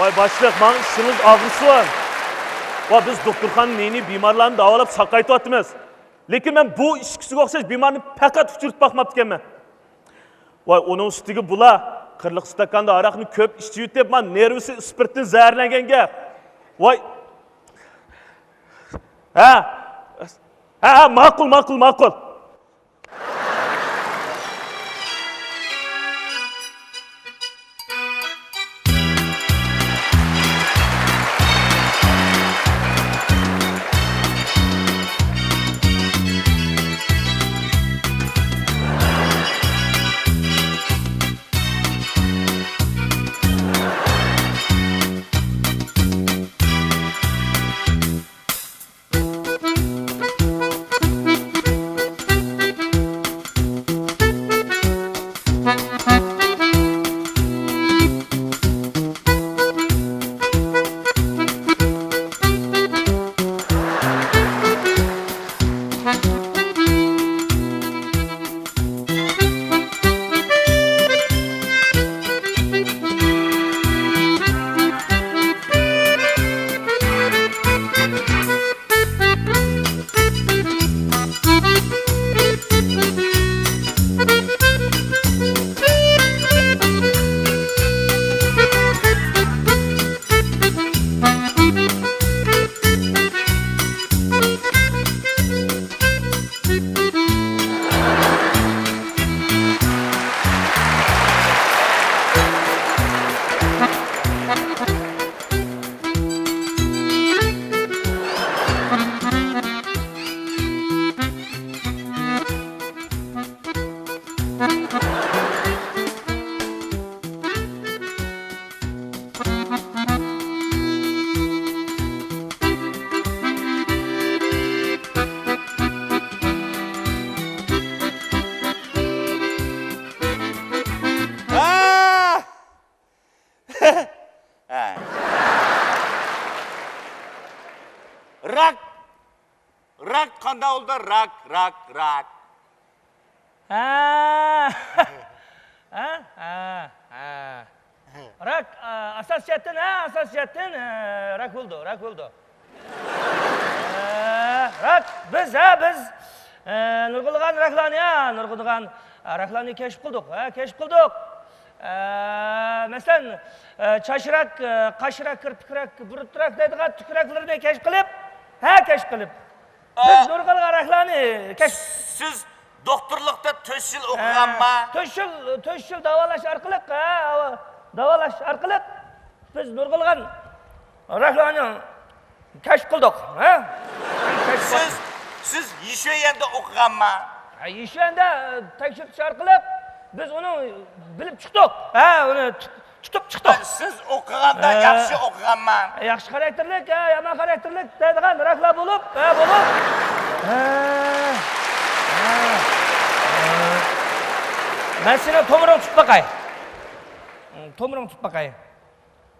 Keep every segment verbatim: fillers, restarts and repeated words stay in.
ۋاي باشلىق، ماڭا ئىشىڭىز ئاغرىسۇن. ۋاي، بىز دوختۇرخانا نى-نى بىمارلارنى داۋالاپ ساقايتىۋاتىمىز. لېكىن مەن بۇ ئىككىسىگە ئوخشاش بىمارنى پەقەت ئۇچرىتىپ باقماپتىكەنمەن. ۋاي، ئۇنىڭ ئۈستىگە بۇلار قىرلىق ئىستاكاندا ھاراقنى كۆپ ئىچىۋېتىپ، مانا نېرۋىسى ئىسپىرتتىن زەھەرلەنگەن گەپ. ۋاي. ھە. ھە، ھە، ماقۇل، ماقۇل، ماقۇل. ھە. راك. راك قانداق بولىدۇ؟ راك، راك، راك. ھە. ھە؟ ھە، ھە. راك، ئا، ئاساس جەھەتتىن، ھە، ئاساس جەھەتتىن، ھە، راك بولىدۇ، راك بولىدۇ. ھە، راك، بىز، ھە، بىز، ھە، نۇرغۇنلىغان راكلارنى، ھە، نۇرغۇنلىغان، ھە، راكلارنى كەشىپ قىلدۇق، ھە، كەشىپ قىلدۇق. ھە، مەسىلەن، ھە، چاچ راك، ھە، قاش راك، كىرپىك راك، بۇرۇت راك دەيدىغان تۈك راكلىرىنى كەشىپ قىلىپ، ھە، كەشىپ قىلىپ. بىز ھە. نۇرغۇنلىغان راكلارنى كەشىپ سىز دوختۇرلۇقتا تۆت يىل ئوقۇغانما؟ ھە، تۆت يىل، تۆت يىل داۋالاش ئارقىلىق، ھە، داۋالاش ئارقىلىق بىز نۇرغۇنلىغان راكلارنى كەشىپ قىلدۇق، ھە؟ كەشىپ قىلدۇق. سىز، سىز يىشۈەنيەندە ئوقۇغانما؟ ھە، يىشۈەندە، ئە، تەكشۈرتۈش ئارقىلىق بىز ئۇنى بىلىپ چىقتۇق. ھە، ئۇنى تۇت-، تۇتۇپ چىقتۇق. سىز ئوقۇغاندا ھە. ياخشى ئوقۇغانما؟ ياخشى خاراكتېرلىك، ھە، يامان خاراكتېرلىك دەيدىغان راكلار بولۇپ، ھە، بولۇپ. ھە. ھە. مەن سېنىڭ تومۇرۇڭنى تۇتۇپ باقاي. تومۇرۇڭنى تۇتۇپ باقاي.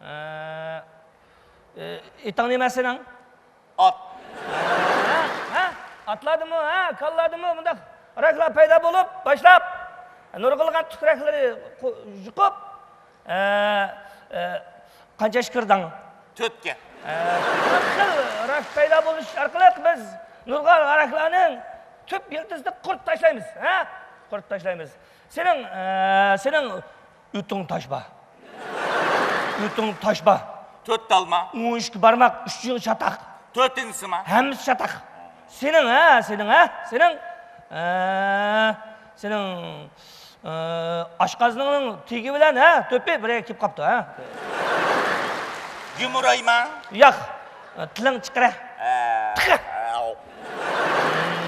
ھە. ئېتىڭ نېمە سېنىڭ؟ ئات. ھە؟ ھە؟ ئاتلاردىمۇ، ھە؟ كالىلاردىمۇ مۇنداق راكلار پەيدا بولۇپ باشلاپ، نۇرغۇنلىغان تۈك راكلىرى قو-، يۇقۇپ، ئە، ئە، قانچە ياشقا كىردىڭ؟ تۆتكە. ئە، تۆت خىل راك پەيدا بولۇش ئارقىلىق بىز نۇرغۇنلىغان راكلارنىڭ تۈپ يىلتىزىنى قۇرۇتۇپ تاشلايمىز، ھە؟ قۇرۇتۇپ تاشلايمىز. سېنىڭ، ئە، سېنىڭ ئۆتۈڭ تاشبا. ئۆتۈڭ تاشبا. تۆت تالما. ئون ئىككى بارماق، ئۈچىنچى چاتاق. تۆتىنچىسىما؟ ھەممىسى چاتاق. سېنىڭ، ھە، سېنىڭ، ھە، سېنىڭ، ئە، سېنىڭ، ئە، ئاشقازىنىڭنىڭ تېگى بىلەن، ھە، تۆپى بىر يەرگە كېلىپ قاپتۇ، ھە. يۇمۇرايما؟ ياق. تىلىڭ چىقىرە. ھە. تىقە. ھە.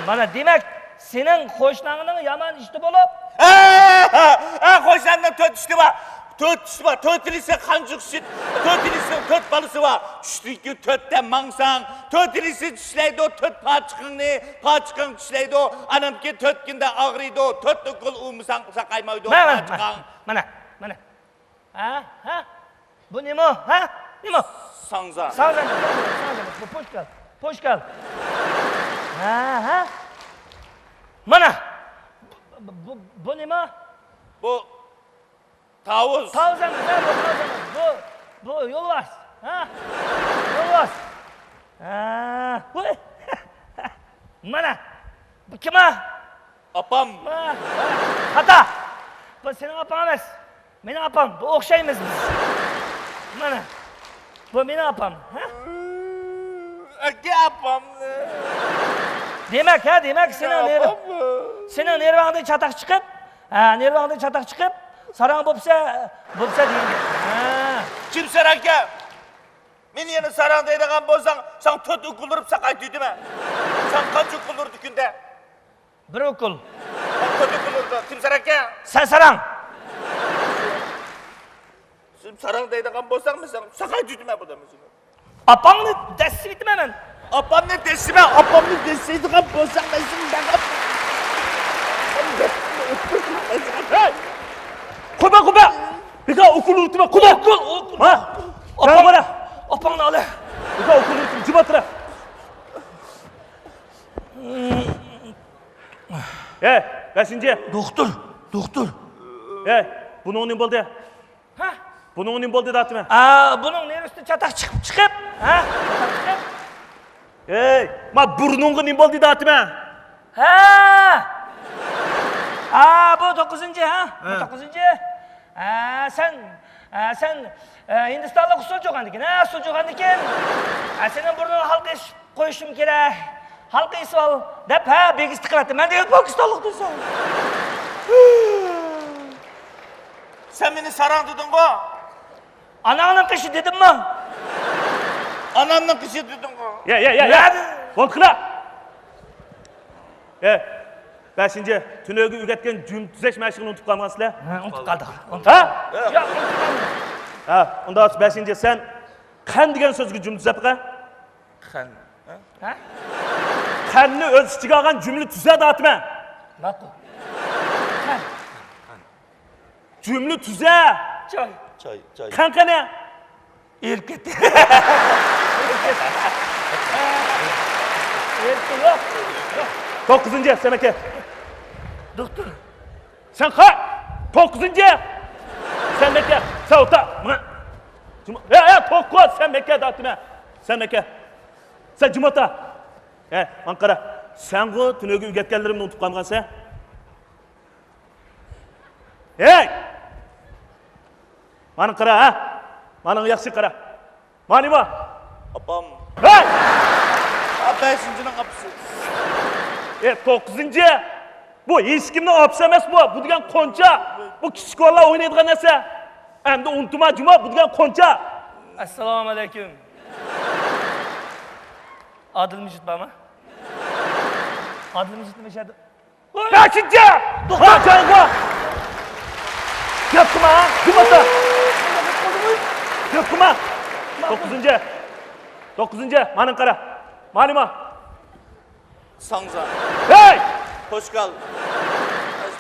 مانا دېمەك، سېنىڭ قوشناڭنىڭ يامان ئىشتى بولۇپ. ھە، ھە، ھە، قوشنامنىڭ تۆت ئىشتى بار. تۆت ئىشتى بار. تۆتىلىسى قانچۇق ئىشت، تۆتىلىسىنىڭ تۆت بالىسى بار. چۈشتىن كېيىن تۆتتە ماڭساڭ، تۆتىلىسى چىشلەيدۇ، تۆت پاچىقىڭنى، پاچىقىڭ چىشلەيدۇ. ئانان كېيىن تۆت كۈندە ئاغرىيدۇ. تۆت ئوكۇل ئۇرمىساڭ ساقايمايدۇ، مانا، پاچىقىڭ. مانا، مانا. ھە؟ ھە؟ بۇ نېمە؟ ھە؟ نېمە؟ ساڭزا. ساڭزا، ساڭزا، ساڭزا. بۇ پوشكال. پوشكال. ھە، ھە؟ مانا. بۇ، بۇ، بۇ، بۇ نېمە؟ بۇ تاۋۇز. تاۋۇز ئەمەس، ھە، بۇ تاۋۇز ئەمەس. بۇ، بۇ يولۋاس، ھە؟ يولۋاس. ھە. ۋاي. مانا. بۇ كىم ھە؟ ئاپام. ھە. خاتا. بۇ سېنىڭ ئاپاڭ ئەمەس. مېنىڭ ئاپام. بۇ ئوخشايمىز بىز. مانا. بۇ مېنىڭ ئاپام. ھە؟ ئاكا ئاپامنى. دېمەك، ھە، دېمەك، سېنىڭ نېرۋ-، ئاپاممۇ؟ سېنىڭ نېرۋاڭدىن چاتاق چىقىپ، ھە، نېرۋاڭدىن چاتاق چىقىپ، ساراڭ بوپسە، بوپسە دېگەن گەپ. ھە. كىم ساراڭ ئاكا؟ مېنى يەنە ساراڭ دەيدىغان بولساڭ، ساڭا تۆت ئوكۇل ئۇرۇپ ساقايتىۋېتىمەن. ساڭا قانچە ئوكۇل ئۇردى كۈندە؟ بىر ئوكۇل. ساڭا تۆت ئوكۇل ئۇردى. كىم ساراڭ ئاكا؟ سەن ساراڭ. ساراڭ دەيدىغان بولساڭ، مەن ساڭا ساقايتىۋېتىمەن بۇ دەممىسىنى. ئاپاڭنى دەسسىۋېتىمەن مەن. ئاپامنى دەسسىمە، ئاپامنى دەسسەيدىغان بولساڭ، مەن سېنى مەن. ھەي! قوبا، قوبا! بىكار ئوكۇل ئۇرۇتما، قوبا! ئوكۇل، ئوكۇل. ھە؟ ئاپاڭ، مانا. ئاپاڭنى ئالە. بىكار ئوكۇل ئۇرۇتما، جىم ئاتىرا. ھەي، بەشىنچى. دوختۇر، دوختۇر. ھەي، بۇنىڭ نېمە بولدى؟ ھە؟ بۇنىڭ نېمە بولدى دەۋاتىمەن؟ ئا، بۇنىڭ نېرۋىسىدىن چاتاق چىقىپ، چىقىپ، ھە؟ چاتاق چىقىپ. ھەي، ما بۇرنۇڭغا نېمە بولدى دەۋاتىمەن؟ ھە! ئا، بۇ توققۇزىنچى، ھە؟ بۇ ھە. توققۇزىنچى. ئا، سەن، ئا، سەن، ئا، ھىندىستانلىق ئۇسسۇل چوغاندىكىن، ھە؟ ئۇسسۇل چوغاندىكىن. ئا، سېنىڭ بۇرنۇڭغا ھالقا ئېسىپ قويۇشۇم كېرەك. ھالقا ئېسىۋال دەپ، ھە، بېگىز تىقىۋەتتى. مەن دېگەن پاكىستانلىق دېسەم. سەن مېنى ساراڭ دېدىڭغۇ؟ ئاناڭنىڭ قېشى دېدىممۇ؟ ئانامنىڭ قېشى دېدىڭغۇ؟ يا، يا، يا، يا. نەدە؟ بولدى. يا، بەشىنچى، تۈنۈگۈن ئۆگەتكەن جۈملە تۈزەش مەشىقىنى ئۇنتۇپ قالمىغانسىلەر؟ ھە، ئۇنتۇپ قالدىق. ھە؟ ياق، ئۇنتۇپ قالمىدىم. ھە، ئۇنداق بولسا بەشىنچى، سەن قەن دېگەن سۆزگە جۈملە تۈزەپ بېقە. قەن. ھە؟ قەننى ئۆز ئىچىگە ئالغان جۈملە تۈزە دەۋاتىمەن. ماقۇل. قەن. جۈملە تۈزە. چاي. چاي، چاي. قەن قېنى؟ ئېرىپ كەتتى. ئېرىپ يوق. توققۇزىنچى، سەن ئەكە. دوختۇر. سەن قاي؟ توققۇزىنچى. سەن ئەكە. سەن ئوتا. ماڭا. جۇما-، يا، يا، توققۇز. سەن ئەكە دەۋاتىمەن. سەن ئەكە. سەن جىم ئوتا. ھە، ماڭا قارا. سەنغۇ تۈنۈگۈن ئۆگەتكەنلىرىمنى ئۇنتۇپ قالمىغانسەن. ھەي! مانا قارا، ھە؟ مانا ياخشى قارا. مانىمۇ؟ ئاپام. ھەي! ئا، بەشىنچىنىڭ ئاپىسى. ئە، توققۇزىنچى. بۇ ھېچكىمنىڭ ئاپىسى ئەمەس بۇ. بۇ دېگەن قونچا. بۇ كىچىك بالىلار ئوينايدىغان نەرسە. ئەمدى ئۇنتۇما جۇما، بۇ دېگەن قونچا. ئەسسالامۇ ئەلەيكۇم. ئادىل مىجىت بارمۇ؟ ئادىل مىجىتنى مەشەدە. بەشىنچى! توختا! جايغا! گەپ قىلما، ھە؟ جىم ئوتا! گەپ قىلما! توققۇزىنچى! توققۇزىنچى! مانا قارا! مانىمۇ؟ ساڭزا. ھەي! پوشكال.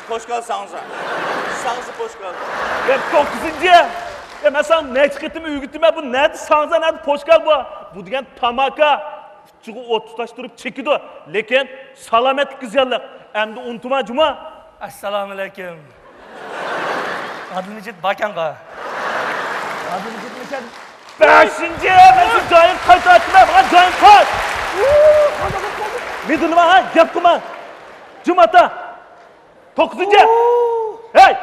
پوشكال ساڭزا. ساڭزا پوشكال. يا توققۇزىنچى! يا مەن ساڭا نەچچە قېتىم ئۆگىتىمەن، بۇ نەدە ساڭزا، نەدە پوشكال بۇ؟ بۇ دېگەن تاماكا. ئۇچىغا ئوت تۇتاشتۇرۇپ چېكىدۇ، لېكىن سالامەتلىككە زىيانلىق. ئەمدى ئۇنتۇما جۇما. ئەسسالامۇ ئەلەيكۇم. ئادىل مىجىت باركەنغۇ. ئادىل مىجىت مىكەن؟ بەشىنچى، مەن شۇ جايىڭ قايتارتىمەن، ماڭا جايىڭ قايت. مىدىرلىما، ھە، گەپ قىلما. جىم ئوتا. توققۇزىنچى. ھەي!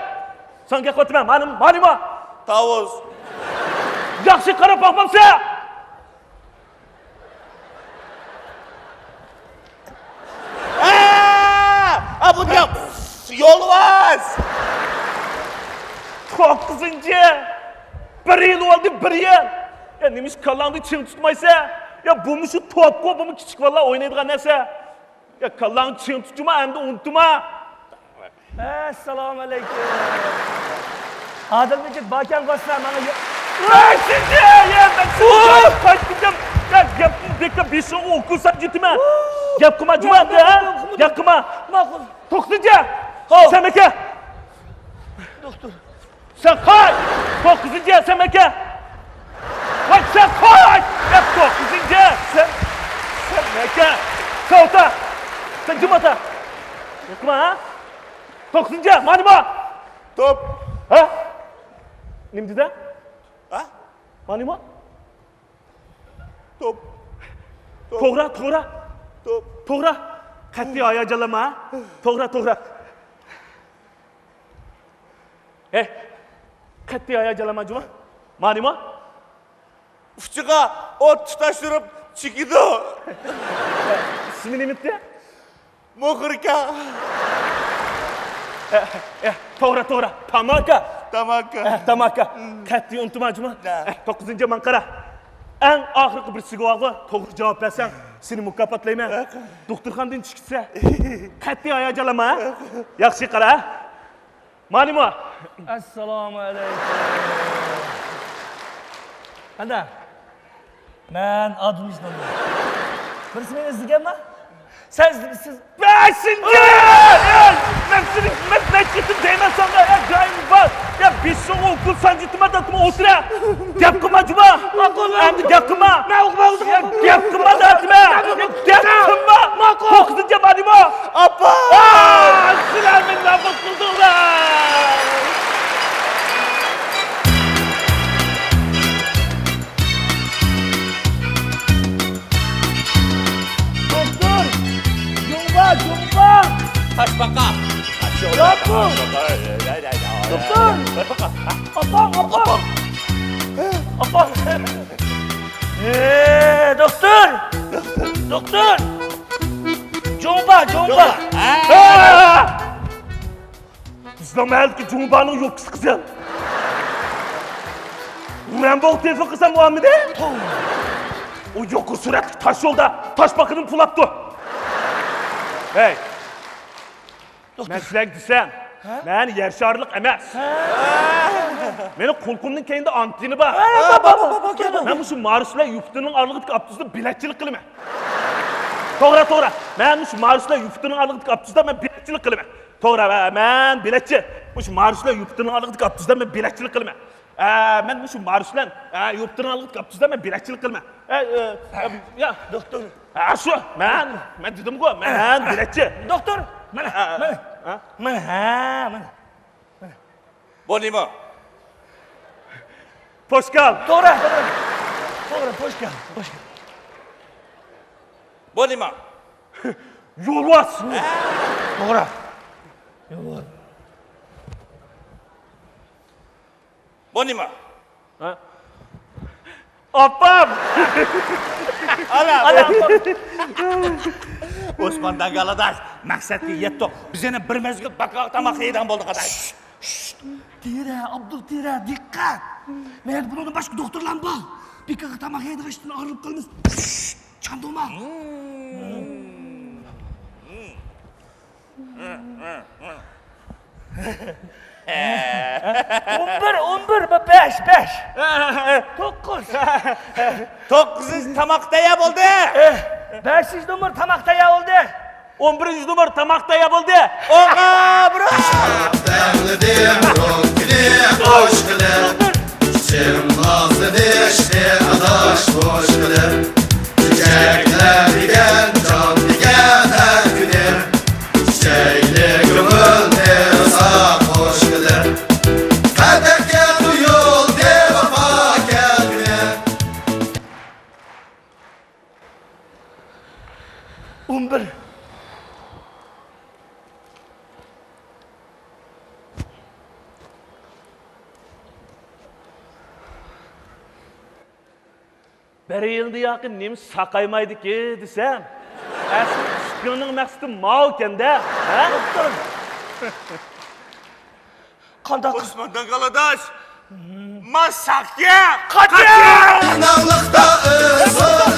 ساڭا گەپ قىلىۋاتىمەن، مانىمۇ، مانىمۇ. تاۋۇز. ياخشى قاراپ باقمامسەن؟ ئا، ئا، بۇ دېگەن يولۋاس! توققۇزىنچى! بىر يىل بولدى، بىر يىل! يا، نېمىشقا كاللاڭنى چىڭ تۇتمايسەن؟ يا، بۇمۇ شۇ توپقۇ، بۇمۇ كىچىك بالىلار ئوينايدىغان نەرسە. يا، كاللاڭنى چىڭ تۇتچۇما، ئەمدى ئۇنتۇما. ئەسسالامۇ ئەلەيكۇم. ئادىل مىجىت باركەن قوشنا، ماڭا يو-، ۋاي، سىزنى، يا، مەن سىزنى قايتقىچە، يا، گەپنى بېكىپ بېشىڭغا ئوكۇل ساچىتىمەن. گەپ قىلما، جۇما، يا، ھە؟ گەپ قىلما. ماقۇل. توققۇزىنچى. ھو. سەمەكە. دوختۇر. سەن قايت! توققۇزىنچى سەمەكە! ۋاي، سەن قايت! يا، توققۇزىنچى سەن، سەمەكە! سەن ئوتا! سەن جىم ئوتا! ياقما، ھە؟ توققۇزىنچى، مانىما! توپ! ھە؟ نېمە دېدى؟ ھە؟ مانىما؟ توپ. توپ. توغرا، توغرا. توپ. توغرا. قەتئىي ھاياجانلانما، ھە؟ توغرا، توغرا. ھەي، قەتئىي ھاياجانلانما جۇما. مانىما؟ ئۇچىغا ئوت تۇتاشتۇرۇپ چېكىدۇ. ئىسمى نېمىتتى؟ موخوركا. ئە، ئە، توغرا، توغرا. تاماكا. تاماكا. ئە، تاماكا. قەتئىي ئۇنتۇما جۇما. نە؟ ئە، توققۇزىنچى ماڭا قارا. ئەڭ ئاخىرقى بىر سوئالغا توغرا جاۋاب بەرسەڭ، سېنى مۇكاپاتلايمەن. ئە. دوختۇرخانىدىن چىقىپ كېتىسەن. قەتئىي ھاياجانلانما، ھە؟ ياخشى قارا. مانىما؟ ئەسسالامۇ ئەلەيكۇم. قانداق؟ مەن ئادۋېنتىستمەن. بىرسى مېنى ئىزدىگەنما؟ سەن ئىزدىمىسىز. بەشىنچى! مەن سېنى، مەن نەچچە قېتىم دەيمەن ساڭا، يا دائىم بار. يا بېشىڭغا ئوكۇل سانجىتىمەن دەپتىمەن، ئولتۇر. گەپ قىلما جۇما. ماقۇل. ئەمدى گەپ قىلما. مەن ئوقۇماي ئولتۇرۇپ. يا گەپ قىلما دەپتىمەن. يا گەپ قىلما. ماقۇل. توققۇزىنچى مانىما. ئاپا! ئا، سىلەر مېنى نابۇت قىلدىڭلار. دوختۇر! جۇڭبا، جۇڭبا! تاشباقا! ياپۇ! دوختۇر! بىر باقا. ئاپام، ئاپام! ئاپام! ئى، دوختۇر! دوختۇر! جۇڭبا، جۇڭبا! ھە! بىزنىڭ مەھەللىدىكى جۇڭبانىڭ يوپكىسى قىزىل. رەمبو تېلېفون قىلسام ئالمىدى. ئۇ يۇقىرى سۈرئەتلىك تاش يولدا تاشباقىدىن پۇلاپتۇ. ھەي، مەن سىلەرگە دېسەم، ھە؟ مەن يەر شارلىق ئەمەس. ھە؟ مېنىڭ قۇلىقىمنىڭ كەينىدە ئانتېننا بار. ھە، بار، بار، بار، بار. مەن مۇشۇ مارس بىلەن يۇپىتېرنىڭ ئارىلىقىدىكى ئاپتوبۇستا بېلەتچىلىك قىلىمەن. توغرا، توغرا. مەن مۇشۇ مارس بىلەن يۇپىتېرنىڭ ئارىلىقىدىكى ئاپتوبۇستا مەن بېلەتچىلىك قىلىمەن. توغرا، مەن بېلەتچى. مۇشۇ مارس بىلەن يۇپىتېرنىڭ ئارىلىقىدىكى ئاپتوبۇستا مەن بېلەتچىلىك قىلىمەن. ئە، مەن مۇشۇ مارس بىلەن، ئە، يۇپىتېرنىڭ ئارىلىقىدىكى ئاپتوبۇستا مەن بېلەتچىلىك قىلىمەن. ئە، ئە، ئە، يا. دوختۇر. ئە، شۇ، مەن، مەن دېدىمغۇ، مەن بېلەتچى. دوختۇر، مانا، ئە، مانا. ئە؟ مانا، ھە، مانا. بۇ نېمە؟ پوشكال. توغرا، توغرا. توغرا، پوشكال، پوشكال. بۇ نېمە؟ يولۋاس. توغرا. يولۋاس. بۇ نېمە؟ ھە؟ ئاپام! ئانا، ئانا، ئاپام. ئوسمان داڭگال ئاداش، مەقسەتكە يەتتۇق. بىز يەنە بىر مەزگىل باكاغا تاماق يەيدىغان بولدۇق، ئاداش. ششت! تېرە، ئابدۇل تېرە، دىققەت! مەيلى، بۇنىڭدىن باشقا دوختۇرلارمۇ بار. بىكارغا تاماق يەيدىغان ئىشتىن ئايرىلىپ قالىمىز. ششت! چاندۇرما! ئون بىر، ئون بىر، بەش، بەش. توققۇز. توققۇزىنچى تاماق تەييار بولدى. بەشىنچى نومۇر تاماق تەييار بولدى. ئون بىرىنچى نومۇر تاماق تەييار بولدى. ئوغا بۇرۇ. دەڭلىدىم روكىنى خوش قىلىپ، ئىچىم نازلىنىشنى ئاداش خوش قىلىپ. چېچەكلەر دېگەن جان دېگەن ھەر كۈنى، چېچەكلىك كۆڭۈلنى ساق خوش قىلىپ. قەدەرگە قويۇلدى ۋاپا كەلگۈنى. ئون بىر. بىر يىلدا ياقى نېمە ساقايمايدىكى دېسەم، ئەسلى ئىككىڭنىڭ مەقسىتى ماۋۇكەن-دە، ھە؟ دوختۇر! قانداق؟ ئوسمان داڭگال ئاداش! ما ساقيا! قاچا! ئىناقلىقتا ئۆسۈپ